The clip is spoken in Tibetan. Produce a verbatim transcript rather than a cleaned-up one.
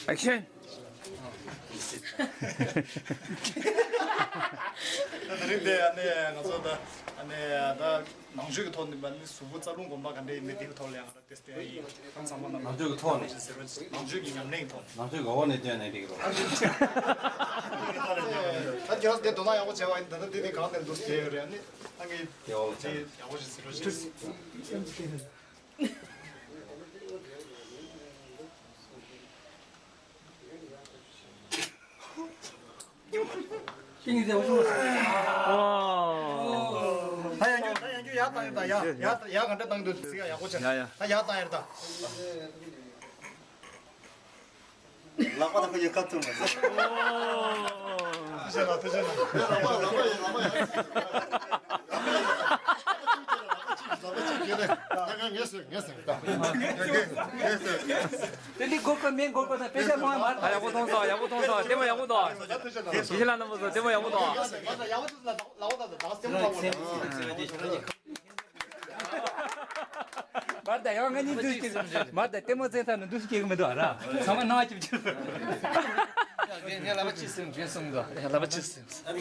Action. ད་རིང་འདི་ཨ་ནི་ང་ཚོ་ད་ཨ་ནི་ད་ནང་ཆོས་ཀྱི་ཐོག་ནས་ཨ་ནི་གཟུགས་པོ་རྩ་རླུང་སྒོམ་སྟངས་ག་འདྲ་ཡིན་མིན་དེ་གི་ཐོག་ལ་ཡང་ང་རང་ཏེ་སྟེ་ཡིན། ཁང་ཚང་མ་ནང་ཆོས་ཀྱི་ཐོག་ནས། ནང་ཆོས་ཀྱི་ཉམས་ལེན་ཐོག་ནས། ནང་ཆོས་ཀྱི་འོག་ནས་བསྟན་ནས་འགྲིག་གི་རེད། ད་ཁྱོད་དེ་དོ་སྣང་ཡག་པོ་བྱས་པ་ཡིན། ད་ལྟ་དེ་དེ་གང་དེར་འདུག་ཟེར་ཡོད་རེད། ཨ་ནི་ཨ་ནི་དེ་འོག་ལ་ཆགས། ཡག་པོ་ཞིག་ཟེར་རོགས་བྱེད། ཏིང་ངེ་འཛིན་འོ་ཤོག་ད་ཡང་རྒྱུ་ད་ཡང་རྒྱུ་ཡག་བཏང་ཡོད། ད་ཡག་ཡག་ཡག་ག་འདྲ་བཏང་འདུག་ཟེར་ཡག་པོ་བྱས། ཡ་ཡ། ད་ཡག་བཏང་ཡོད་ད། ལག་པ་དང་ཁོ་ཡི་ཁ་ཐུག་མ་ཟེར། ཐུགས་རྗེ་ཆེ་ལགས། ཐུགས་རྗེ་ཆེ་ལགས། ལག་པ་ལག་པ་ཡ་ལག་པ་ཡ། ད་ངས་ཟེར་ངས་ཟེར། དེ་འདི་སྒོར་སྒོར་མིན་སྒོར་སྒོར་དང་དཔེ་ཆ་མང་མ། ཡག་པོ་མཐོང་སོང་། ཡག་པོ་མཐོང་སོང་། ལྟད་མོ་ཡག་པོ་འདུག་ཞི་ཞི་ལ་རྣམ་པ་ཚོ་ལྟད་མོ་ཡག་པོ་འདུག་མར་ད་ཡང་ང་གཉིས་འདུག་སྐྱེ། མར་ད་ལྟད་མོ་རྩེ་ཐང་ནས་འདུག་སྐྱེ་གི་མི་འདུག་ར། ཚང་མ་ནང་ཅིབ་ཅིབ། ངས་ལབ་པ་ཅི་ཟེར་མཁན་གསུངས་འདུག་ལབ་པ་ཅི་ཟེར།